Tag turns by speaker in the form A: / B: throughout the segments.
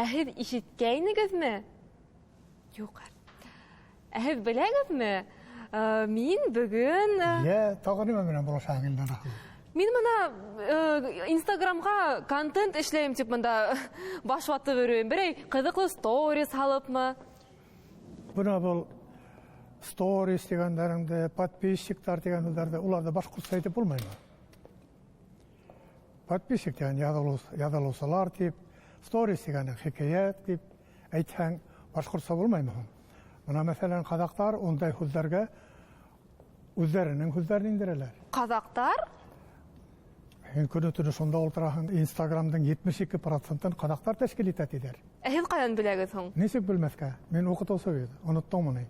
A: Ә һеҙ ишеткәйнегеҙме? Юҡ. Ә һеҙ беләгеҙме? Мин бөгөн...
B: Йә, тағы нимә менән булашаһың, Илнара?
A: Мин бына Инстаграмға контент эшләйем тип бында баш ватып йөрөйөм. Берәй ҡыҙыҡлы сторис һалыпмы?
B: Бына был сторис тигәндәреңде, подписчиктар тигән һүҙҙәрҙе, уларҙы башҡортса әйтеп булмаймы? Подписчик тигән яҙылыусылар тип, сторис тигәне хикәйәт тип әйтһәң, башҡортса булмаймы һуң? Бына, мәҫәлән, ҡаҙаҡтар ундай һүҙҙәргә үҙҙәренең һүҙҙәрен индерәләр.
A: Ҡаҙаҡтар?
B: Һин көнө-төнө шунда ултыраһың, Инстаграмдың 72 процентын ҡаҙаҡтар тәшкил итә тиҙәр.
A: Ә һеҙ ҡайҙан беләгеҙ һуң?
B: Нисек белмәҫкә? Мин уҡытыусы бит, оноттоңмо ни?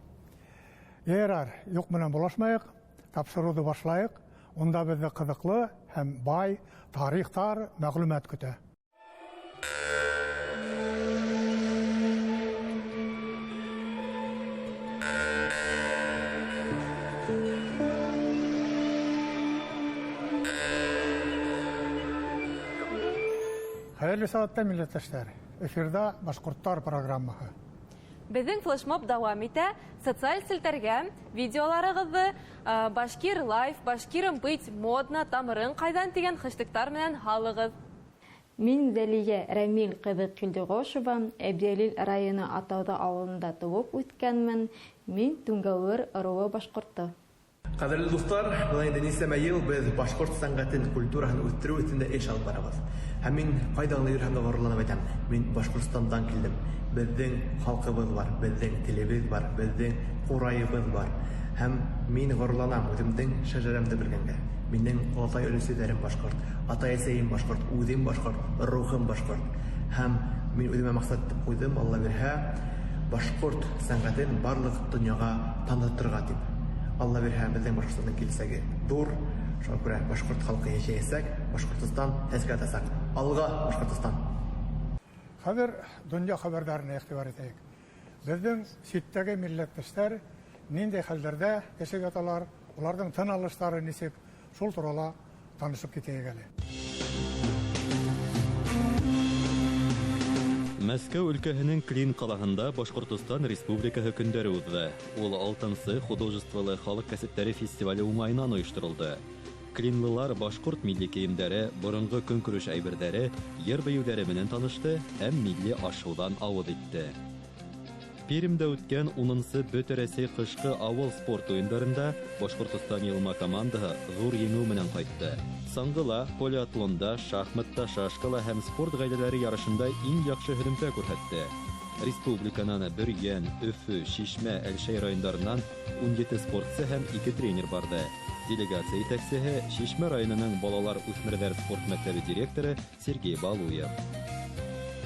B: Ярар, юҡ менән булашмайыҡ, тапшырыуҙы башлайыҡ. Унда беҙҙе ҡыҙыҡлы һәм бай тарихтар, мәғлүмәт көтә. Хәйерле сәғәттә, милләттәштәр! Эфирҙа «Башҡорттар» программаһы.
A: Беҙҙең флешмоб дауам итә. Социаль селтәргә видеоларығыҙҙы «Башкир лайф», «Башкиром быть модно», «Тамырың ҡайҙан» тигән хэштегтар менән һалығыҙ.
C: Мин Зәлиә Рәмил ҡыҙы Килдеғошева, Әбйәлил районы Атауҙа ауылында тыуып үҫкәнмен. Мин Түңгәүер ырыуы башҡорто.
D: Ҡәҙерле дуҫтар, бына инде нисәмә йыл беҙ башҡорт сәнғәтен, культураһын үҫтереү өҫтөндә эш алып барабыҙ. Һәм мин ҡайҙа ғына йөрөһәм дә ғорурланып әйтәм: мин Башҡортостандан килдем. Беҙҙең халҡыбыҙ бар, беҙҙең телебеҙ бар, беҙҙең ҡурайыбыҙ бар. Һәм мин ғорурланам үҙемдең шәжәрәмде белгәнгә. Минең олатай өләсәйҙәрем башҡорт, атай-әсәйем башҡорт, үҙем башҡорт, рухым башҡорт. Һәм мин үҙемә маҡсат итеп ҡуйҙым, Алла бирһә, башҡорт сәнғәтен барлыҡ донъяға танытырға тип. Алла бирһә, беҙҙең Башҡортостандың киләсәге ҙур. Шуға күрә башҡорт халҡы йәшәйәсәк, Башҡортостан сәскә атасаҡ. Алға, Башҡортостан!
B: Хәҙер донъя хәбәрҙәренә иғтибар итәйек. Беҙҙең ситтәге милләттәштәр ниндәй хәлдәрҙә йәшәп яталар, уларҙың тын алыштары нисек, шул турала танышып китәйек әле.
E: Мәскәү өлкәһенең Клин ҡалаһында Башҡортостан Республикаһы көндәре уҙҙы. Ул алтынсы художестволы халыҡ кәсептәре фестивале уңайынан ойошторолдо. Клинлылар башҡорт милли кейемдәре, боронғо көнкүреш әйберҙәре, йыр-бейеүҙәре менән танышты һәм милли аш-һыуҙан ауыҙ итте. Пермдә үткән 10нсы Бөтә Рәсәй ҡышҡы ауыл спорт уйындарында Башҡортостан йыйылма командаһы ҙур еңеү менән ҡайтты. Саңғыла, полиатлонда, шахматта, шашкала һәм спорт ғаиләләре ярышында иң яҡшы һөҙөмтә күрһәтте. Республиканан Бөрйән, Өфө, Шишмә, Әлшәй райондарынан 17 спортсы һәм 2 тренер барҙы. Делегация етәксеһе Шишмә районының балалар үҫмерҙәр спорт мәктәбе директоры Сергей Балуев.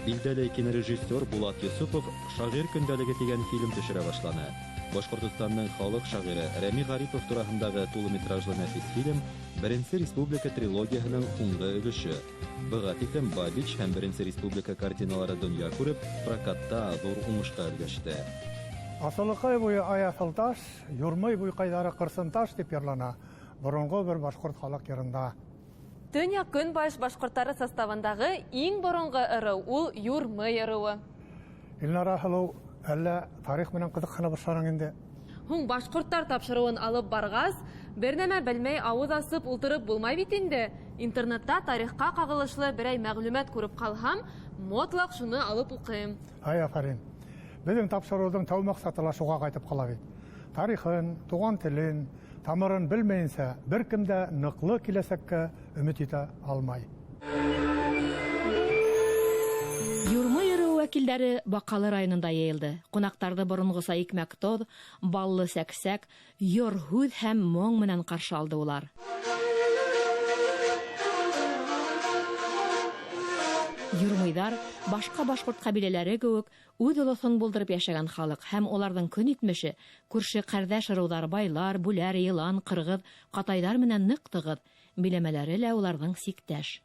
E: Билдәле кинорежиссер Булат Юсупов «Шағир көндәлеге» тигән фильм төшөрә башланы. Башҡортостандың халыҡ шағиры Рәми Ғарипов тураһындағы тулы метражлы нәфис фильм Беренсе республика трилогияһының һуңғы өлөшө. Быға тиклем Бабич һәм Беренсе республика картиналары донъя күреп, прокатта ҙур уңышҡа өлгәште.
B: Аҫылыҡай буйы ай аҫылташ, Юрмый буйҡайҙары ҡырсынташ тип йырлана боронғо бер башҡорт халыҡ йырында.
A: Төньяҡ көнбайыш башҡорттары составындағы иң боронғо ырыу ул Юрмый ырыуы.
B: Илнара һылыу, әллә тарих менән ҡыҙыҡһына башланың инде?
A: Һуң башҡорттар тапшырыуын алып барғас, бер нәмә белмәй ауыҙ асып ултырып булмай бит инде. Интернетта тарихҡа ҡағылышлы берәй мәғлүмәт күреп ҡалһам, мотлаҡ шуны алып уҡыйым.
B: Ай, афарин. Беҙҙең тапшырыуҙың тәү маҡсаты ла шуға ҡайтып ҡала бит. Тарихын, туған телен, тамырын белмәйенсә бер кем дә ныҡлы киләсәккә өмөт итә алмай.
F: Юрмый ырыуы вәкилдәре Баҡалы районында йыйылды. Ҡунаҡтарҙы боронғоса икмәк тоҙ, баллы сәксәк, йор һүҙ һәм моң менән ҡаршы алды улар. Юрмыйҙар башҡа башҡорт ҡәбиләләре кеүек үҙ олоҫон булдырып йәшәгән халыҡ һәм уларҙың көн итмеше күрше ҡәрҙәш ырыуҙар байлар, бүләр, йылан, ҡырғыҙ, ҡатайҙар менән ныҡ тығыҙ, биләмәләре лә уларҙың сиктәш.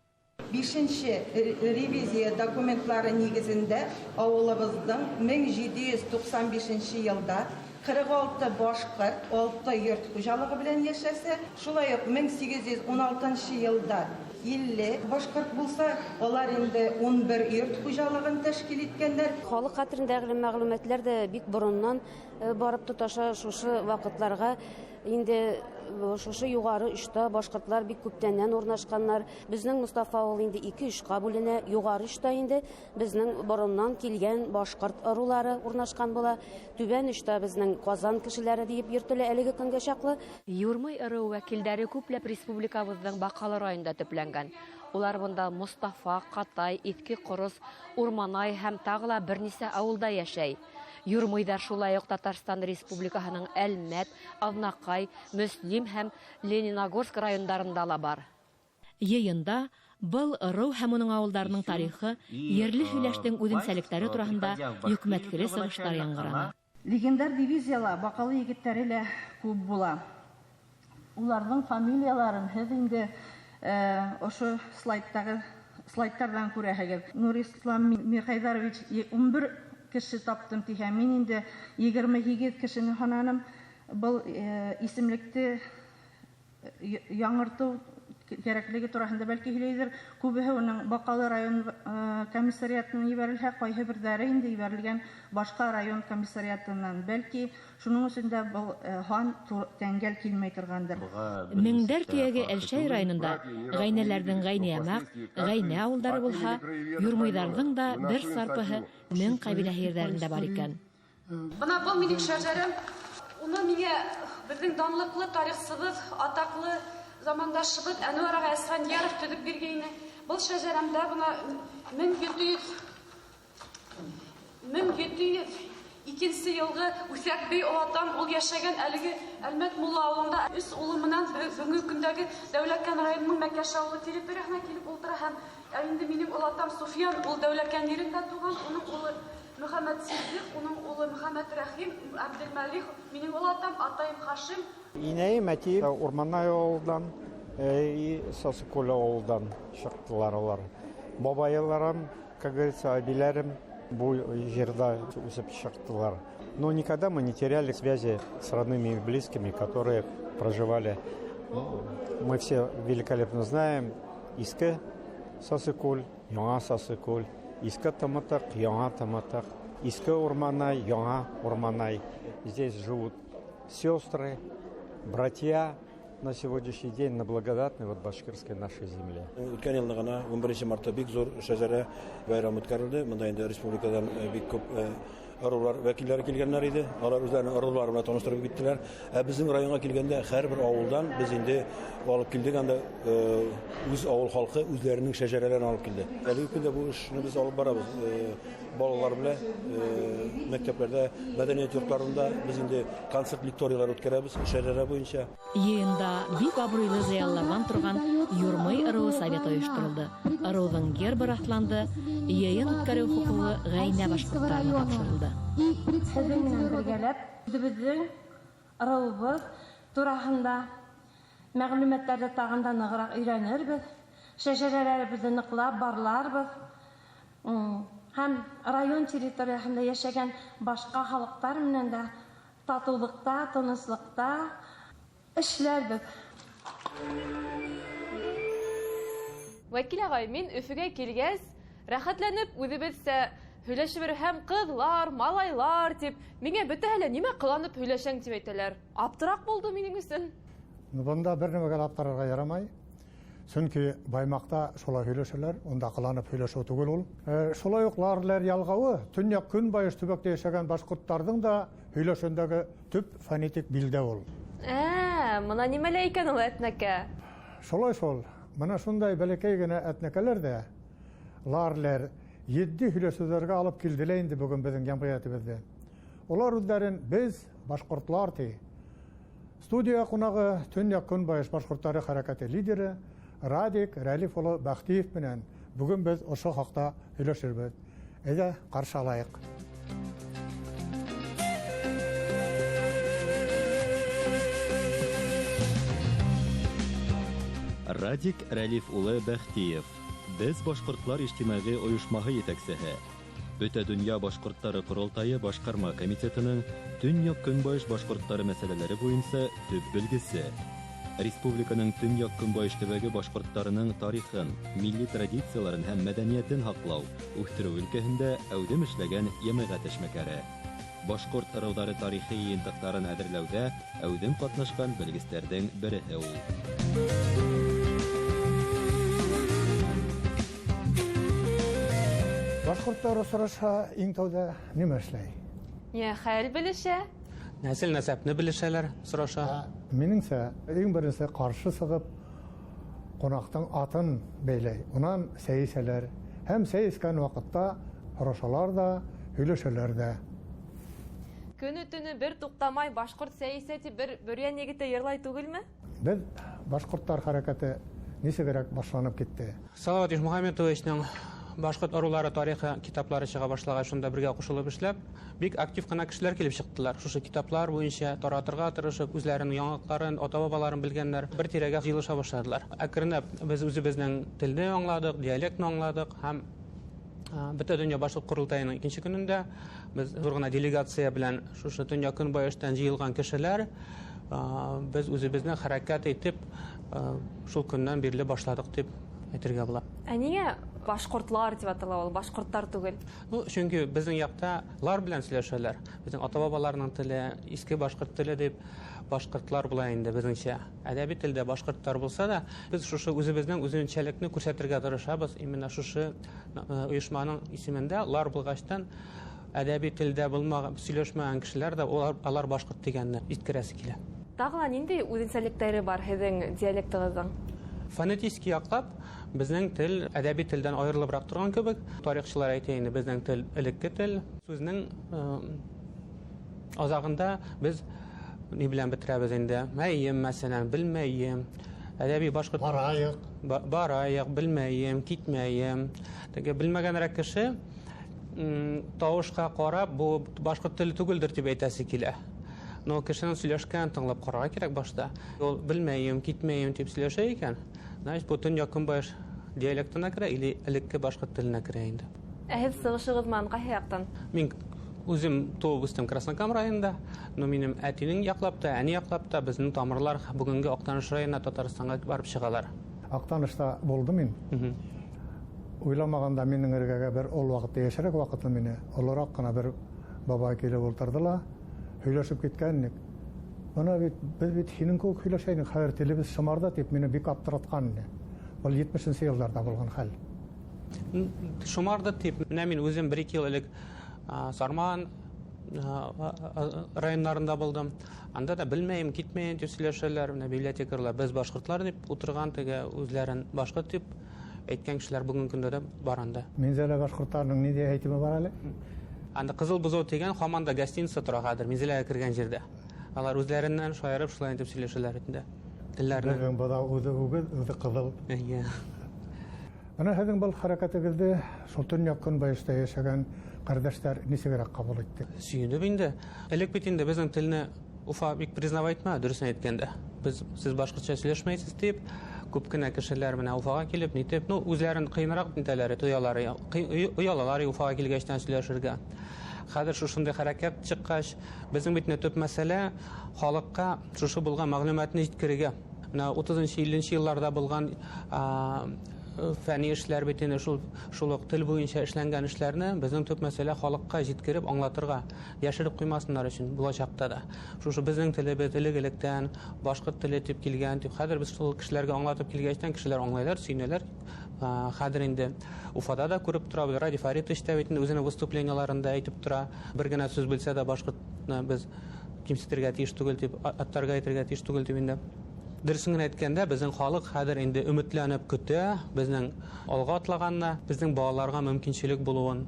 G: Бишенче ревизия документлары нигеҙендә ауылыбыҙҙың 1795 йылда 46 башҡорт, 6 йорт хужалығы белән йәшәсә, шулай уҡ 1816 йылда 50 башҡорт булса, алар инде 11 йорт хужалығын тәшкил иткәндәр.
H: Халыҡ хәтерендәге мәғлүмәтләр ҙә бик бороннан барып тоташа шушы ваҡытларға. Инде шушы юғары очта башҡортлар бик күптәннән урнашҡаннар. Беҙҙең Мостафа ауылы инде 2 очҡа бүленә. Юғары очта инде беҙҙең бороннан килгән башҡорт ырыулары урнашҡан була. Түбән очта беҙҙең Ҡазан кешеләре тиеп йөртөлә әлеге көнгә саҡлы.
F: Юрмай ырыуы вәкилдәре күпләп республикабыҙҙың Баҡалы районында төпләнгән. Улар бында Мостафа, Ҡатай, Иҫке Ҡорос, Урманай һәм тағы ла бер нисә ауылда йәшәй. Юрмыйҙар шулай уҡ Татарстан Республикаһының Әлмәт, Аҙнаҡай, Мөслим һәм Лениногорск райондарында ла бар. Йыйында был ырыу һәм уның ауылдарының тарихы, ерле һөйләштең үҙенсәлектәре тураһында йөкмәткеле сығыштар яңғыраны.
I: Легендар дивизияла Баҡалы егеттәре лә күп була. Уларҙың фамилияларын һеҙ инде ошо слайдтарҙан күрәһегеҙ. Нурислам Мирхайҙарович 11 кеше таптым тиһә, мин инде 28 кешене һананым. Был исемлекте яңыртыу кәрәклеге тураһында бәлки һөйләйҙер. Күбеһе уның Баҡалы район комиссариатынан ебәрелһә, ҡайһы берҙәре инде ебәрелгән башҡа район комиссариатынан. Бәлки шуның өсөн дә был һан тәңгәл килмәй торғандыр.
F: Меңдәр төйәге Әлшәй районында ғәйнәләрҙең Ғәйниәмәҡ, Ғәйнә ауылдары булһа, юрмыйҙарҙың да бер сарпыһы мең ҡәбиләһе ерҙәрендә бар икән.
J: Бына был минең шәжәрәм. Уны миңә беҙҙең данлыҡлы тарихсыбыҙ, атаҡлы замандашыбыҙ Әнүәр ағай Әсфәндияров төҙөп биргәйне. Был шәжәрәмдә бына 1702 йылғы Үҫәк бей олатам, ул йәшәгән әлеге Әлмәт мулла ауылында өс улы менән бөгөнгө көндәге Дәүләкән районының Мәкәш ауылы территорияһына килеп ултыра. Һәм инде минең олатам Суфиян, ул Дәүләкән ерендә тыуған, уның улы Мөхәммәт Сиддиҡ, уның улы Мөхәммәт Рәхим, Әбделмәлих, минең олатам, атайым Хашим.
K: Инәйем әтием Урманай ауылдан и Сасыкүл ауылдан сыҡтылар улар. Бабайларым, как говорится, әбиләрем был ерҙә үҫеп сыҡтылар. Но никогда мы не теряли связи с родными и близкими, которые проживали. Мы все великолепно знаем Иске Сасыкүл, Яңа Сасыкүл, Иске Тымытыҡ, Яңа Тымытыҡ, Иске Урманай, Яңа Урманай. Здесь живут сестры, братья на сегодняшний день на благодатной башкирской нашей земле.
L: Үткән йылны ғына 11 мартта бик зур шәжәрә байрамы үткәрелде. Бында инде республикадан бик күп ырыулар вәкилләре килгәннәр иде. Алар үзләренең ырыулары белән таныштырып киттеләр. Ә безнең районга килгәндә һәрбер ауылдан без инде алып килдек, анда үз авыл халкы үзләренең шәжәрәләрен алып килде. Әлеге көндә бу эшне без алып барабыз. Балалар белән мәктәпләрдә, мәдәният йортларында без инде концерт лекториялар үткәрәбез шәжәрә буенча.
F: Йыйында бик абруйлы зыялыларҙан торған Юрмай ырыуы совет ойошторолдо. Ырыуҙың гербы раҫланды, йыйын үткәреү хоҡуғы ғәйнә башҡорттарына тапшырылды.
I: Һеҙҙең менән бергәләп үҙебеҙҙең ырыуыбыҙ тураһында мәғлүмәттәрҙе тағын да нығыраҡ өйрәнербеҙ, шәжәрәләребеҙҙе ныҡлап барларбыҙ. Һәм район территорияһында йәшәгән башҡа халыҡтар менән дә татыулыҡта, тыныслыҡта эшләрбеҙ.
A: Вәкил ағай, мин Өфөгә килгәс, рәхәтләнеп үҙебеҙсә һөйләшеп һәм ҡыҙлар, малайлар тип, миңә бөтәһе лә нимә ҡыланып һөйләшәң тип әйтәләр. Аптыраҡ булды минең өсөн.
B: Бында бер нәмәгә лә аптырарға ярамай. Сөнки Баймаҡта шулай һөйләшәләр, унда ҡыланып һөйләшеү түгел ул. Шулай уҡ ларлар ялғауы төньяҡ-көнбайыш төбәктә йәшәгән башҡорттарҙың да һөйләшендәге төп фонетик билдә ул.
A: Мына нимәлә икән ул әтнәкә?
B: Шулай шул. Мына шундай бәләкәй генә әтнәкәләр ҙә ларлар етди һөйләшеүҙәргә алып килде лә инде бөгөн беҙҙең йәмғиәтебеҙҙе. Улар үҙҙәрен беҙ башҡортлар ти. Студия ҡунағы төньяҡ-көнбайыш башҡорттары хәрәкәте лидеры Радик Рәлиф улы Бәхтиев менән бөгөн беҙ ошо хаҡта һөйләшербеҙ. Әйҙә, ҡаршы алайыҡ.
E: Радик Рәлиф улы Бәхтиев, Беҙ башҡортлар ижтимағи ойошмаһы етәксеһе. Бөтә донъя башҡорттары ҡоролтайы башҡарма комитетының төньяҡ-көнбайыш башҡорттары мәсьәләләре буйынса төп белгесе. Республиканың төньяҡ-көнбайыш төбәге башҡорттарының тарихын, милли традицияларын һәм мәҙәниәтен һаҡлау, үҫтереү өлкәһендә әүҙем эшләгән йәмәғәт эшмәкәре. Башҡорт ырыуҙары тарихи йыйынтыҡтарын әҙерләүҙә әүҙем ҡатнашҡан белгестәрҙең береһе ул.
B: Башҡорттар осрашһа, иң тәүҙә нимә эшләй?
A: Йә, хәл белешә.
M: Нәсел-нәсәпне белешәләр, сораша.
B: Минеңсә, иң беренсе ҡаршы сығып, ҡунаҡтың атын бәйләй. Унан сәй эсәләр. Һәм сәй эскән ваҡытта һорашалар ҙа, һөйләшәләр ҙә.
A: Көнө-төнө бер туҡтамай башҡорт сәй эсә тип бер бөрйән егете йырлай түгелме?
B: Беҙ башҡорттар хәрәкәте нисегерәк башланып китте?
M: Салават Ишмухаметовичның башҡорт ырыулары тарихы китаплары сыға башлағас, шунда бергә ҡушылып эшләп, бик актив ҡына кешеләр килеп сыҡтылар. Шушы китаплар буйынса таратырға тырышып, үҙләренең яңалыҡтарын, ата-бабаларын белгәндәр, бер тирәгә йыйылыша башладылар. Әкренләп беҙ үҙебеҙҙең телне аңладыҡ, диалектны аңладыҡ һәм бөтә донъя башҡорт ҡоролтайының икенсе көнөндә беҙ ҙур ғына делегация белән шушы төньяҡ-көнбайыштан йыйылған кешеләр, беҙ үҙебеҙҙең хәрәкәт итеп, шул көннән бирле башладыҡ тип әйтергә була.
A: Ә ниңә башҡортлар тип атала ул, башҡорттар түгел?
M: Сөнки беҙҙең яҡта лар белән һөйләшәләр. Беҙҙең ата-бабаларының теле, иҫке башҡорт теле тип башҡортлар була инде беҙҙеңсә. Әҙәби телдә башҡорттар булһа ла, беҙ шушы үҙебеҙҙең үҙенсәлекне күрһәтергә тырышабыҙ. Именно шушы ойошманың исемендә лар булғастан әҙәби телдә булмаған, һөйләшмәгән кешеләр ҙә алар башҡорт тигәнне иткерәсе килә.
A: Тағы ла ниндәй үҙенсәлектәре бар һеҙҙең диалектығыҙҙың?
M: Фонетически яҡлап беҙҙең тел әҙәби телдән айырылыбыраҡ торған кеүек. Тарихсылар әйтә инде, беҙҙең тел элекке тел. Сүҙенең аҙағында беҙ ни белән бөтөрәбеҙ инде? Мәйем, мәсәлән, белмәйем. Әҙәби башҡорт
B: барайыҡ,
M: барайыҡ, белмәйем, китмәйем. Теге белмәгәнерәк кеше тауышҡа ҡарап, бу башҡорт теле түгелдер тип әйтәсе килә. Но кешенең һөйләшкәнен тыңлап ҡарарға кәрәк башта. Ул белмәйем, китмәйем тип һөйләшә икән, значит, бу төньяҡ-көнбайыш диалектына керә или элекке башҡорт теленә керә инде.
A: Ә һеҙ сығышығыҙ менән ҡайһы яҡтан?
M: Мин үҙем тыуып үҫтем Краснокам районында, но минең әтинең яҡлап та, әни яҡлап та беҙҙең тамырлар бөгөнгө Аҡтаныш районына, Татарстанға барып сығалар.
B: Аҡтанышта булдым мин. Уйламағанда минең эргәгә бер ул ваҡытта йәшерәк ваҡытлы мине, олораҡ ҡына бер бабай килеп ултырҙы ла, һөйләшеп киткәнлек. Бына бит, беҙ бит һинең кеүек һөйләшә инек, хәҙер телебеҙ шымарҙы тип мине бик аптыратҡан ине. Был етмешенсе йылдарҙа булған хәл.
M: Шымарҙы тип, менә мин үҙем бер-ике йыл элек Сарман райондарында булдым. Анда да белмәйем, китмәйем тип һөйләшәләр. Менә библиотекарҙар беҙ башҡортлар тип ултырған, теге үҙләрен башҡорт тип әйткән кешеләр бөгөнгө көндә дә бар анда.
B: Минзәлә башҡорттарының ниндәй әйтеме бар әле?
M: Анда Ҡыҙыл Быҙау тигән һаман да гостиница тора хәҙер, Минзәләгә кергән ерҙә. Алар үҙләренән шаярып шулай итеп һөйләшәләр инде. Телдәренә.
B: Беҙҙең быҙау үҙе үгеҙ, үҙе ҡыҙыл.
M: Эйе.
B: Бына һеҙҙең был хәрәкәтегеҙҙе шул төньяҡ-көнбайышта йәшәгән ҡәрҙәштәр нисегерәк ҡабул итте?
M: Сөйөнөп инде. Элек бит инде беҙҙең телне Уфа бик признавать итмәне, дөрөҫөн әйткәндә. Беҙ һеҙ башҡортса һөйләшмәйһегеҙ тип, күп кенә кешеләр менә Уфаға килеп, нитеп, үҙләрен ҡыйыныраҡ нитәләр, тоялар, оялалар Уфаға килгәстән һөйләшергә. Хәҙер шушындай хәрәкәт сыҡҡас, беҙҙең бит инде төп мәсьәлә халыҡҡа шушы булған мәғлүмәтне еткерергә. Менә утыҙынсы, илленсе йылларҙа булған, фәнни эшләр бит инде шул уҡ тел буйынса эшләнгән эшләрне беҙҙең төп мәсьәлә халыҡҡа еткереп аңлатырға, йәшереп ҡуймаһындар өсөн буласаҡта да. Шушы беҙҙең телебеҙ элек-электән башҡорт теле тип килгән тип, хәҙер беҙ шул кешеләргә аңлатып килгәстән кешеләр аңлайлар, сөйөнәләр. Хәҙер инде Уфада да күреп торабыҙ, Радий Фаритович та бит инде үҙенең выступлениеларында әйтеп тора, бер генә сүҙ белсә дә башҡортны беҙ кимсетергә тейеш түгел тип, аттарға әйтергә тейеш түгел тип инде. Дөрөҫөн генә әйткәндә, беҙҙең халыҡ хәҙер инде өмөтләнеп көтә, беҙҙең алға атлағанына, беҙҙең балаларға мөмкинселек булыуын,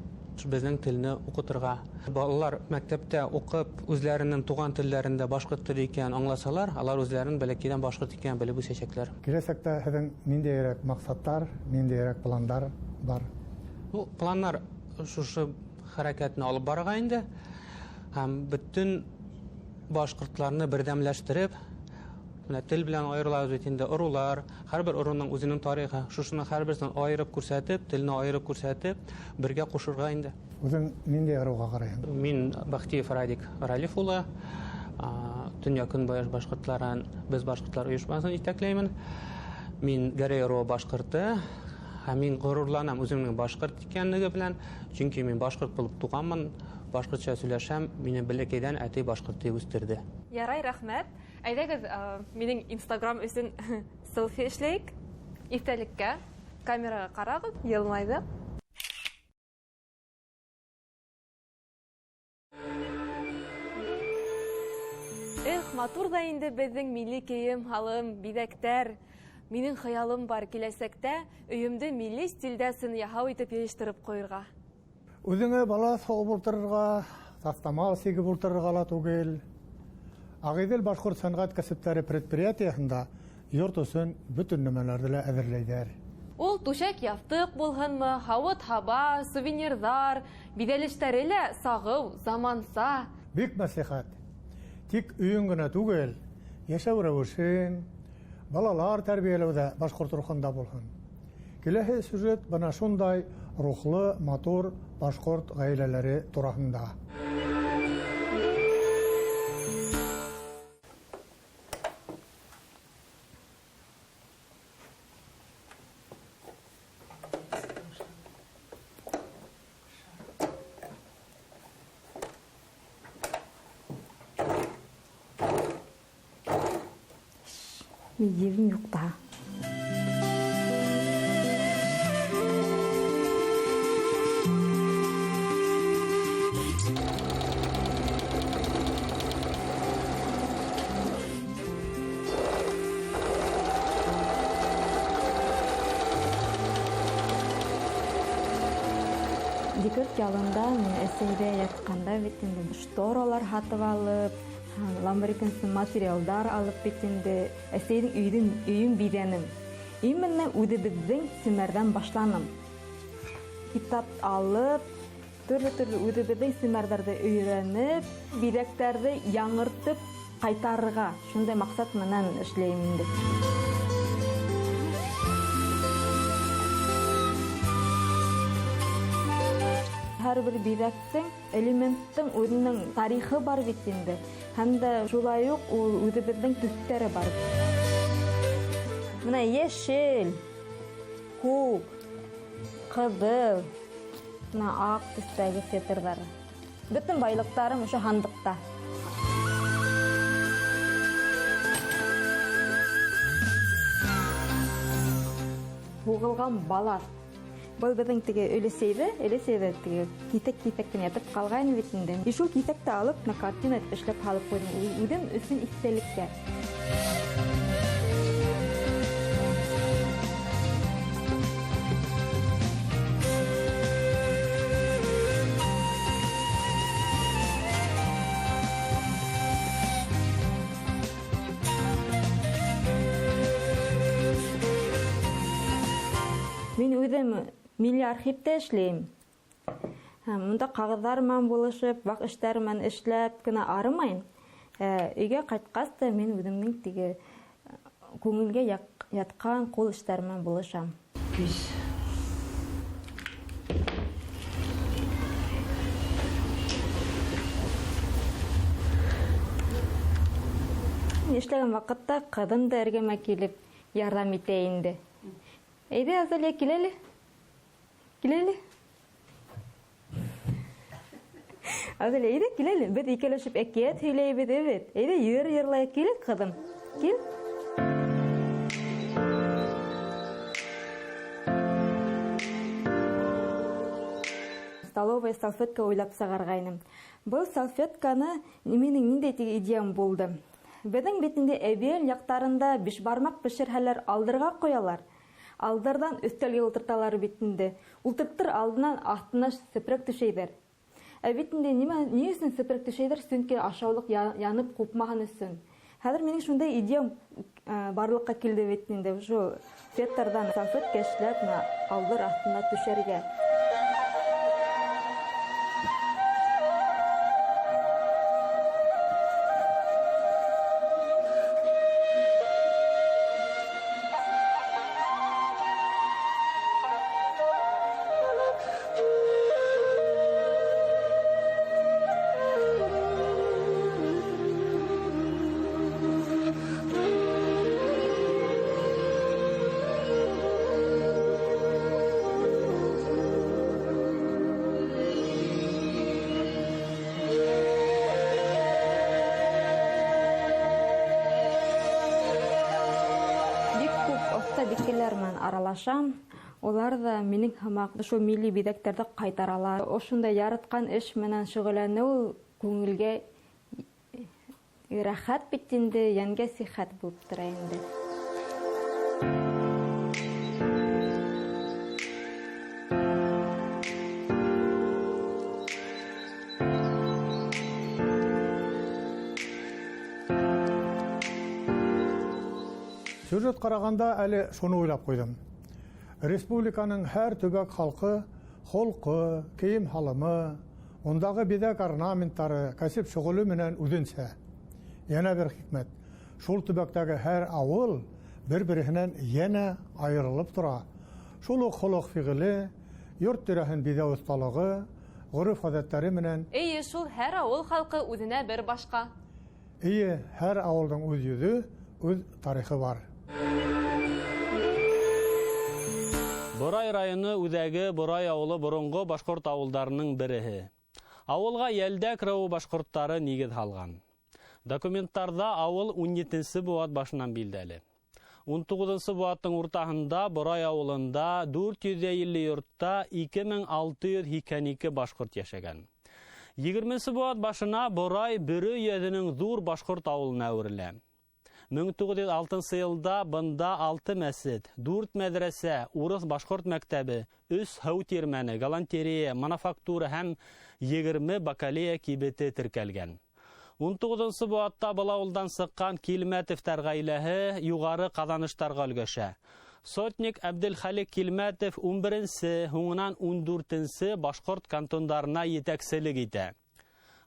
M: беҙҙең телне уҡытырға. Балалар мәктәптә уҡып, үҙләренең туған телдәрендә башҡорт теле икәнен аңласалар, алар үҙләрен бәләкәйҙән башҡорт икәнен белеп үҫәсәкләр.
B: Киләсәктә һеҙҙең ниндәйерәк маҡсаттар, ниндәйерәк пландар бар?
M: Пландар шушы хәрәкәтне алып барырға инде. Һәм бөтөн башҡортларны берҙәмләштереп, менә тел белән айырылабыҙ бит инде, ырулар, һәр бер ыруның үҙенең тарихы, шушының һәр береһен айырып күрһәтеп, телне айырып күрһәтеп, бергә ҡушырға инде.
B: Үҙең ниндәй ырыуға ҡарайһың?
M: Мин Бахтиев Радик Ралиф улы, Төньяҡ Көнбайыш башҡортларын без башҡортлар ойошмаһын етәкләймен. Мин Гәрәй ырыуы башҡорто һәм мин ғорурланам үҙемдең башҡорт икәнлеге белән, сөнки мин башҡорт булып туғанмын, башҡортса һөйләшәм, мине бәләкәйҙән әтей башҡорт тип үҫтерҙе.
A: Ярай, рәхмәт. Әйҙәгеҙ, минең Инстаграм өсөн селфи эшләйек. Иҫтәлеккә камераға ҡарағыҙ, йылмайҙыҡ. Эх, матур ҙа инде беҙҙең милли кейем, һалым, биҙәктәр. Минең хыялым бар киләсәктә өйөмдө милли стилдә сын яһау итеп йыйыштырып ҡуйырға.
B: Үҙеңә балаҫ һуғып ултырырға, таҫтамал сигеп ултырырға ла түгел. Ағиҙел башҡорт сәнғәт кәсептәре предприятиеһында йорт өсөн бөтөн нәмәләрҙе лә әҙерләйҙәр.
A: Ул түшәк яҫтыҡ булһынмы, һауыт-һаба, сувенирҙар, биҙәлештәре лә сағыу, заманса.
B: Бик мәслихәт. Тик өйөң генә түгел, йәшәү рәүешен, балалар тәрбиәләү ҙә башҡорт рухында булһын. Киләһе сюжет бына шундай рухлы, матур башҡорт ғаиләләре тураһында.
C: Минең юҡ та. Декрет ялында мин әсәйҙә ятҡанда бит инде шторалар һатып алып, ламбрикенсен материалдар алып бит инде әсәйҙең өйөн биҙәнем. Именно үҙебеҙҙең семәрҙән башланым. Китап алып, төрлө-төрлө үҙебеҙҙең семәрҙәрҙе өйрәнеп, биҙәктәрҙе яңыртып ҡайтарырға шундай маҡсат менән эшләйем инде. Һәр бер биҙәктең, элементтың үҙенең тарихы бар бит инде. Һәм дә шулай уҡ ул үҙебеҙҙең төҫтәре бар. Бына йәшел, күк, ҡыҙыл, бына аҡ төҫтәге фетрҙар. Бөтөн байлыҡтарым ошо һандыҡта. Һуғылған балаҫ. Был беҙҙең теге өләсәйҙе теге киҫәк-киҫәк кенә ятып ҡалғайны бит инде. И шул киҫәкте алып, бына картина итеп эшләп һалып ҡуйҙым. Үҙем өсөн иҫтәлеккә. Мин үҙем милли архивта эшләйем. Һәм унда ҡағыҙҙар менән булышып, ваҡ эштәр менән эшләп кенә арымайым. Өйгә ҡайтҡас та мин үҙемдең теге күңелгә ятҡан ҡул эштәре менән булышам.
N: Көс.
C: Мин эшләгән ваҡытта ҡыҙым да эргәмә килеп ярҙам итә инде. Әйҙә, Азалия, кил әле. Кил әле. Азалия, әйҙә, кил әле. Беҙ икәүләшеп әкиәт һөйләйбеҙ, эбет. Әйҙә, йыр йырлайыҡ. Кил, ҡыҙым. Кил. Столовая салфетка уйлап сығарғайным. Был салфетканы минең ниндәй теге идеям булды. Беҙҙең бит инде әбейел яҡтарында бишбармаҡ бешерһәләр алдырға ҡуялар. Алдырҙан өҫтәлгә ултырталар бит инде. Ултыртыр алдынан аҫтына сепрәк түшәйҙәр. Ә бит инде ни өсөн сепрәк түшәйҙәр? Сөнки ашаулыҡ янып ҡупмаһын өсөн. Хәҙер минең шундай идеям барлыҡҡа килде бит инде. Шул фетрҙан салфетка эшләп, бына алдыр аҫтына түшәргә. аралашам. Улар ҙа минең һымаҡ шул милли биҙәктәрҙе ҡайтаралар. Ошондай яратҡан эш менән шөғөлләнеү күңелгә рәхәт бит инде, йәнгә сихәт булып тора инде.
B: Сюжет ҡарағанда әле шуны уйлап ҡуйҙым. Республиканың һәр төбәк халҡы холҡо, кейем-һалымы, ундағы биҙәк орнаменттары, кәсеп шөғөлө менән үҙенсә. Йәнә бер хикмәт. Шул төбәктәге һәр ауыл бер-береһенән йәнә айырылып тора. Шул уҡ холоҡ-фиғеле, йорт тирәһен биҙәү оҫталығы, ғөрөф-ғәҙәттәре менән.
A: Эйе, шул һәр ауыл халҡы үҙенә бер башҡа.
B: Эйе, һәр ауылдың үҙ йөҙө, үҙ тарихы бар.
N: Борай районы үҙәге Борай ауылы боронғо башҡорт ауылдарының береһе. Ауылға Йәлдәк ырыуы башҡорттары нигеҙ һалған. Документтарҙа ауыл 17-нсе быуат башынан билдәле. 19-нсы быуаттың уртаһында Борай ауылында 450 йортта 2682 башҡорт йәшәгән. 20-нсе быуат башына Борай Бөрө өйәҙенең ҙур башҡорт ауылына әүерелә. 1906 йылда бында 6 мәсет, 4 мәҙрәсә, урыҫ башҡорт мәктәбе, 3 һыу тирмәне, галантерея, мануфактура һәм 20 бакалея кибете теркәлгән. 19-нсы быуатта был ауылдан сыҡҡан Килмәтовтар ғаиләһе юғары ҡаҙаныштарға өлгәшә. Сотник Әбделхалик Килмәтов 11-нсе, һуңынан 14-нсе башҡорт кантондарына етәкселек итә.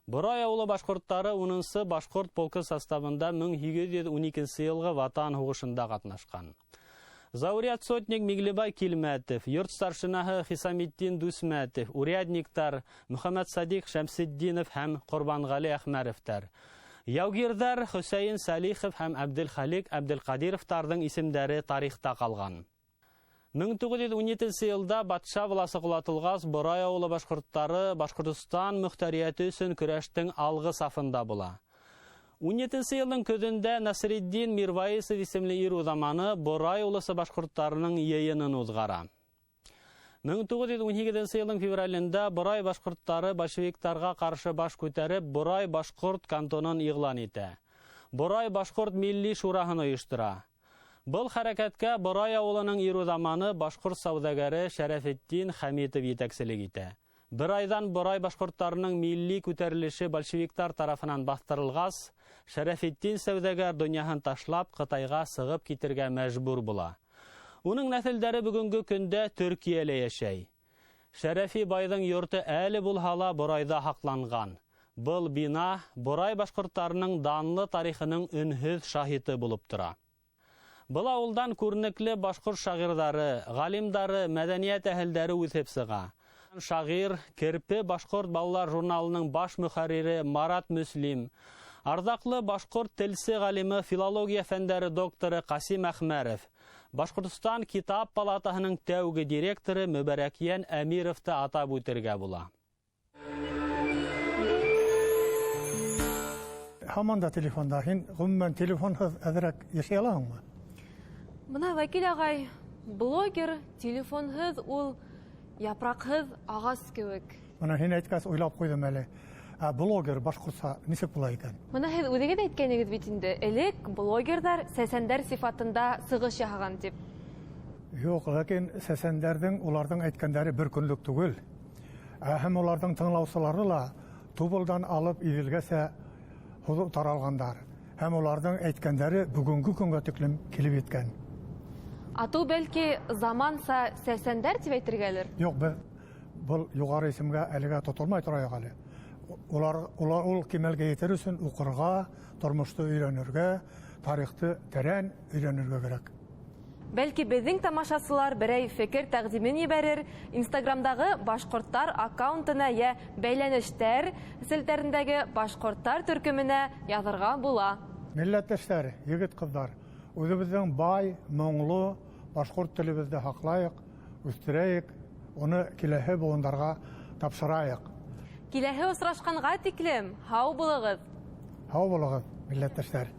N: Борай ауылы башҡорттары 10-нсы башҡорт полкы составында 1812 йылғы Ватан һуғышында ҡатнашҡан. Зауряд сотник Миңлебай Килмәтов, йорт старшинаһы Хисамитдин Дүсмәтов, урядниктар Мөхәммәт Садиҡ Шәмсетдинов һәм Ҡорбанғәли Әхмәровтар. Яугирҙәр Хөсәйен Сәлихов һәм Әбделхалик Әбделҡадировтарҙың исемдәре тарихта ҡалған. 1917 йылда батша власы ҡолатылғас, Борай ауылы башҡорттары Башҡортостан мөхтәриәте өсөн көрәштең алғы сафында була. 17 йылдың көҙөндә Насретдин Мирваисов исемле ир уҙаманы Борай улысы башҡорттарының йыйынын уҙғара. 1918 йылдың февралендә Борай башҡорттары большевиктарға ҡаршы баш күтәреп, Борай башҡорт кантонын иғлан итә. Борай башҡорт милли шураһын ойоштора. Был хәрәкәткә Борай ауылының ир уҙаманы башҡорт сауҙагәре Шәрәфетдин Хәмитов етәкселек итә. Бер айҙан Борай башҡорттарының милли күтәрелеше большевиктар тарафынан баҫтырылғас, Шәрәфетдин сауҙагәр донъяһын ташлап Ҡытайға сығып китергә мәжбүр була. Уның нәҫелдәре бөгөнгө көндә Төркиәлә йәшәй. Шәрәфи байҙың йорто әле булһа ла Борайҙа һаҡланған. Был бина Борай башҡорттарының данлы тарихының өнһөҙ шаһиты булып тора. Был ауылдан күренекле башҡорт шағирҙары, ғалимдары, мәҙәниәт әһелдәре үҫеп сыға. Шағир, Керпе башҡорт балалар журналының баш мөхәррире Марат Мөслим, арҙаҡлы башҡорт телсе ғалимы, филология фәндәре докторы Ҡасим Әхмәров, Башҡортостан Китап палатаһының тәүге директоры Мөбәрәкйән Әмировты атап үтергә була.
B: Һаман да телефонда. Һин ғөмүмән телефонһыҙ әҙерәк йәшәй алаһыңмы?
A: Бына Вәкил ағай, блогер телефонһыҙ ул япраҡһыҙ ағас кеүек.
B: Бына һин әйткәс уйлап ҡуйҙым әле. Ә блогер башҡортса нисек була икән?
A: Бына һеҙ үҙегеҙ әйткәнегеҙ бит инде, элек блогерҙар сәсәндәр сифатында сығыш яһаған тип.
B: Юҡ, ләкин сәсәндәрҙең уларҙың әйткәндәре бер көнлөк түгел. Ә һәм уларҙың тыңлаусылары ла Тубылдан алып Иҙелгәсә таралғандар. Һәм уларҙың әйткәндәре бөгөнгө көнгә тиклем килеп еткән.
A: Атыу бәлки заманса сәсәндәр тип әйтергәлер?
B: Юҡ, беҙ был юғары исемгә әлегә тотолмай торайыҡ әле. Улар ул кимәлгә етер өсөн уҡырға, тормошто өйрәнергә, тарихты тәрән өйрәнергә кәрәк.
A: Бәлки беҙҙең тамашасылар берәй фекер тәҡдимен ебәрер, Инстаграмдағы башҡорттар аккаунтына йә бәйләнештәр селтәрендәге башҡорттар төркөмөнә яҙырға була.
B: Милләттәштәр, егет-ҡыҙҙар, үҙебеҙҙең бай, моңло башҡорт телебеҙҙе һаҡлайыҡ, үҫтерәйек, уны киләһе быуындарға тапшырайыҡ.
A: Киләһе осрашҡанға тиклем һау булығыҙ.
B: Һау булығыҙ, милләттәштәр.